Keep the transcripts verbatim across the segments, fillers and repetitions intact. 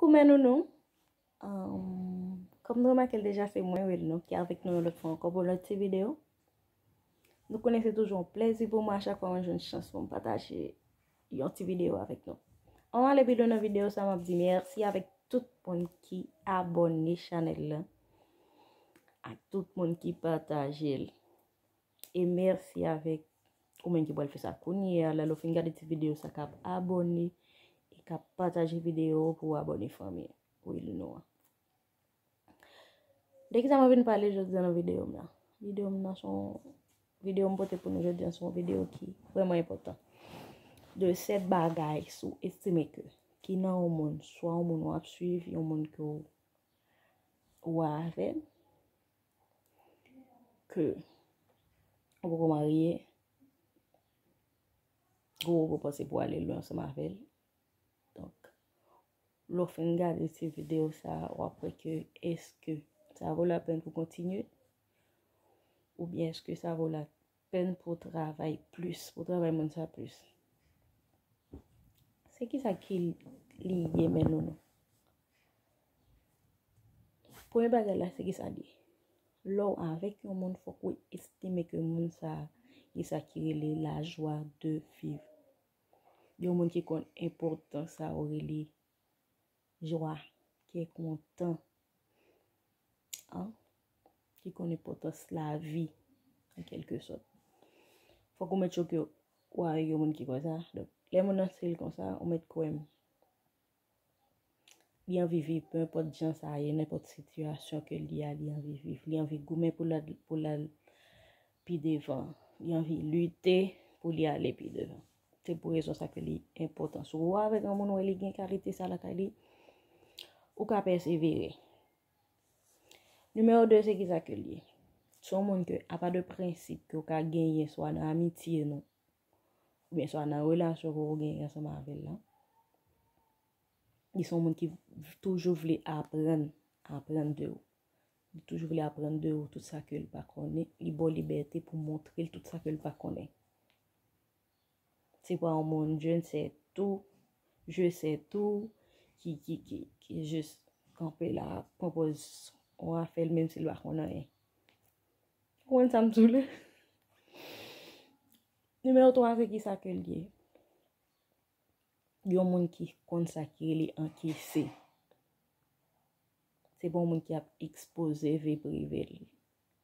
Kouman nou nou? Ahn, kòm nou remake l deja, se mwen, Wilnou, ki avèk nou yon lòt fwa ankò pou yon lòt ti videyo. Nou konnen se toujou yon plezi pou mwen a chak fwa mwen jwenn chans pou m pataje yon ti videyo avèk nou. Anvan ale pi lwen nan videyo sa, m ap di mèsi avèk tout moun ki abòne chanèl la, ak tout moun ki pataje l. E mèsi avèk ou menm ki pral fè sa kounye a, lè w fin gade ti videyo sa, k ap abòne e k ap pataje videyo pou w abòne fanmi Wilnou an. De kisa mwen vin pale jodi a nan videyo m nan? Videyo m nan se yon videyo m pote pou nou jodi a, se yon videyo ki vrèman enpòtan. De sèt bagay si w estime ke ki nan yon moun, swa yon moun w ap swiv, yon moun ke w, w avè l, ke ou poko marye, ke ou poko panse pou ale lwen ansanm avè l. Donk, lè w fin gade ti videyo sa a, w ap wè ke èske sa vo lapèn pou kontinye? Oubyen èske sa vo lapèn pou travay plis, pou travay moun sa plis? Se kisa ki li ye, men nou nou? Premye bagay la, se kisa li ye? Lè w avèk yon moun, fòk ou estime ke moun sa a gen sa ki rele la joie de vivre. Yon moun ki konn enpòtans sa yo rele jwa, ki kontan, an, ki konn enpòtans lavi, an kèlke sòt. Fòk ou mèt cho ke w avèk yon moun ki konsa. Donk, lè moun nan se l konsa, ou mèt kwè m. Li anvi viv, pe enpòt jan sa ye, nenpòt sitiyasyon ke li a, li anvi viv. Li anvi goumen pou l al, pou l al pi devan. Li anvi lite pou li ale pi devan. Se pou rezon sa ke li enpòtan. Si w avèk yon moun, wè li gen kalite sa lakay li, ou ka pèsevere. Nimewo de, se kisa ke l ye? Se yon moun ke, apa de prensip ke w ka genyen swa nan amitye nou, oubyen swa nan relasyon ke w genyen ansanm avè l la. Li se yon moun ki toujou vle aprann, aprann de ou. Li toujou vle aprann de ou tout sa ke l pa konnen. Li ba w libète pou w montre l tout sa ke l pa konnen. Se pa yon moun, je ne sais tout, je sais tout, ki, ki, ki, ki jis kanpe la, pran pòz yon afè l, menm si l pa konn anyen. Ou konprann sa m di w la? Nimewo twa, se kisa ke l ye? Yon moun ki konn sa ki rele ankese. Se pa yon moun ki ap ekspoze vi prive l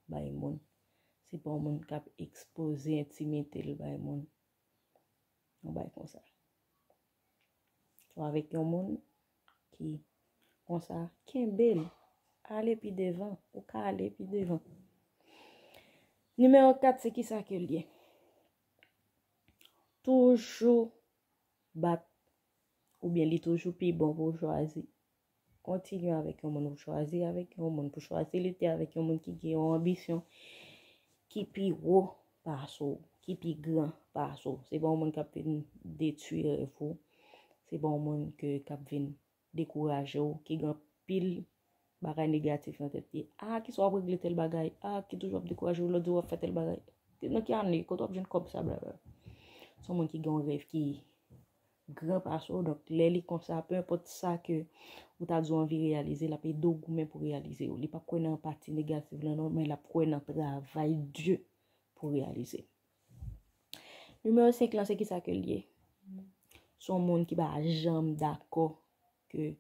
bay moun. Se pa yon moun k ap ekspoze entimite l bay moun. Yon bagay konsa. Ou avèk yon moun ki konsa, kenbe l. Ale pi devan. Ou ka ale pi devan. Nimewo kat, se kisa ke l ye? Toujou bat, oubyen li toujou pi bon pou w chwazi. Kontinye avèk yon moun, ou chwazi avèk yon moun, pou chwazi lite avèk yon moun ki gen yon anbisyon ki pi wo pase w, ki pi gran pase w. Se pa yon moun k ap vin detwi rèv ou. Se pa yon moun ke, k ap vin dekouraje w, ki gen anpil bagay negatif nan tèt li. A, kisa w ap regle tèl bagay? A, ki toujou ap dekouraje w, lè w di w ap fè tèl bagay. Nan ki ane? Kote w ap jwenn kòb sa, blablabla. Se yon moun ki gen yon rèv ki gran pase w. Donk, lè li konsa, pe enpòt sa ke ou ta di w anvi reyalize, l ap ede w goumen pou reyalize yo. Li p ap kwè nan pati negatif lan non, men l ap kwè nan travay di pou reyalize. Nimewo senk lan, se kisa ke l ye? Se yon moun ki pa janm dakò ke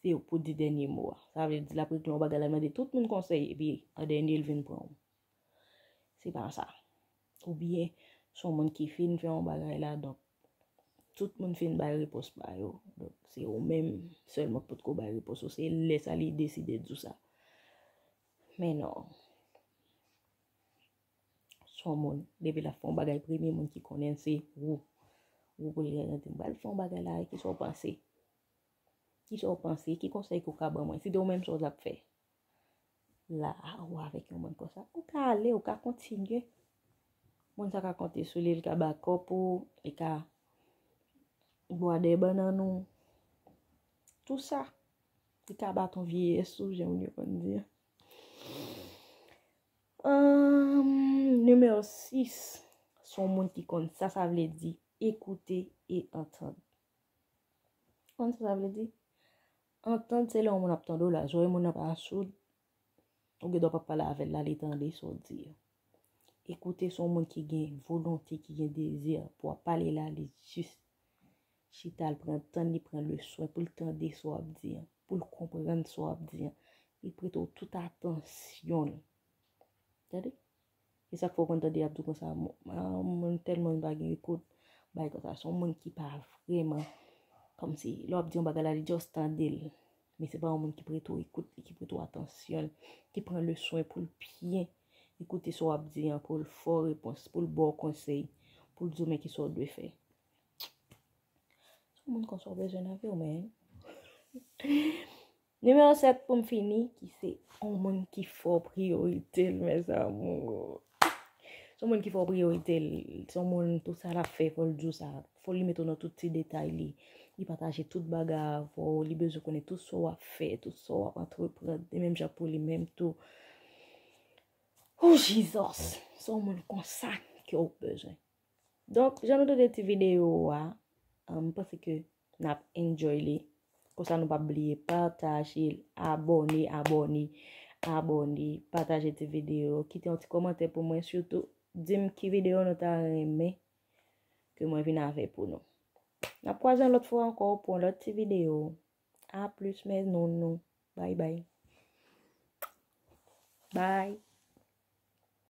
se ou pou di dènye mo a. Sa vle di, l ap regle yon bagay, l ap mande tout moun konsèy, epi an dènye, l vin pran w. Se pa sa. Oubyen, se yon moun ki fin fè yon bagay la, donk, tout moun fin bay repons pa yo. Donk, se ou menm sèlman k potko bay repons ou. Se lè sa li deside di w sa. Men non. Se yon moun, depi l ap fè yon bagay, premye moun ki konnen l se ou. Ou pou l gen, m pral fè yon bagay la, kisa w panse? Kisa w panse? Ki konsèy ke w ka ban mwen? Si te ou menm, sa w t ap fè? La, ou avèk yon moun konsa, ou ka ale, ou ka kontinye. Moun sa ka konte sou li, li ka ba kòb ou, li ka bwade bannann ou. Tou sa. Li ka bat yon vye yès ou, jan moun yo konn di. Ahn, nimewo sis, se yon moun ki konn sa sa vle di, écouter et entendre. Konn sa sa vle di? Antann se lè yon moun ap tande w la, jan yon moun nan pa soud, ou gen dwa p ap pale avè l la, li tande sa w di a. Ekoute se yon moun ki gen volonte, ki gen dezi pou w ap pale la, li jis chita, l pran tan, li pran le swen pou l tande sa w ap di an, pou l konprann sa w ap di an. Li prete w tout atansyon l. Tande? E sa k fè w konn tande y ap di w konsa, "Mo- ah, moun tèlman pa gen ekout, bay konsa." Se yon moun ki pa vrèman, kòmsi, lè w ap di yon bagay la, li just tande l. Men se pa yon moun ki prete w ekout li, ki prete w atansyon l, ki pran le swen pou l byen ekoute sa w ap di an, pou l fè w repons, pou l ba w konsèy, pou l di w men kisa w dwe fè. Se yon moun konsa w bezwen nan vi w, men. Nimewo sèt pou m fini, ki se yon moun ki fè w priyorite l, mes amours. Se yon moun ki fè w priyorite l. Se yon moun, tout sa l ap fè, fò l di w sa. Fò li mete w nan tout ti detay li. Li pataje tout bagay avè w. Li bezwen konnen tout sa w ap fè, tout sa w ap antreprann. E menm jan pou li menm tou. Oh, Jesus! Se yon moun konsa ke w bezwen. Donk, jan nou tande ti videyo a, um, m panse ke n ap enjoy li. Konsa nou p ap bliye pataje l, abòne, abòne, abòne, pataje ti videyo, kite yon ti kòmantè pou mwen, sitou di m ki videyo nou ta renmen ke mwen vin avè pou nou. N ap kwaze yon lòt fwa ankò pou yon lòt ti videyo. A plis, mes nounous. Bye bye. Bye.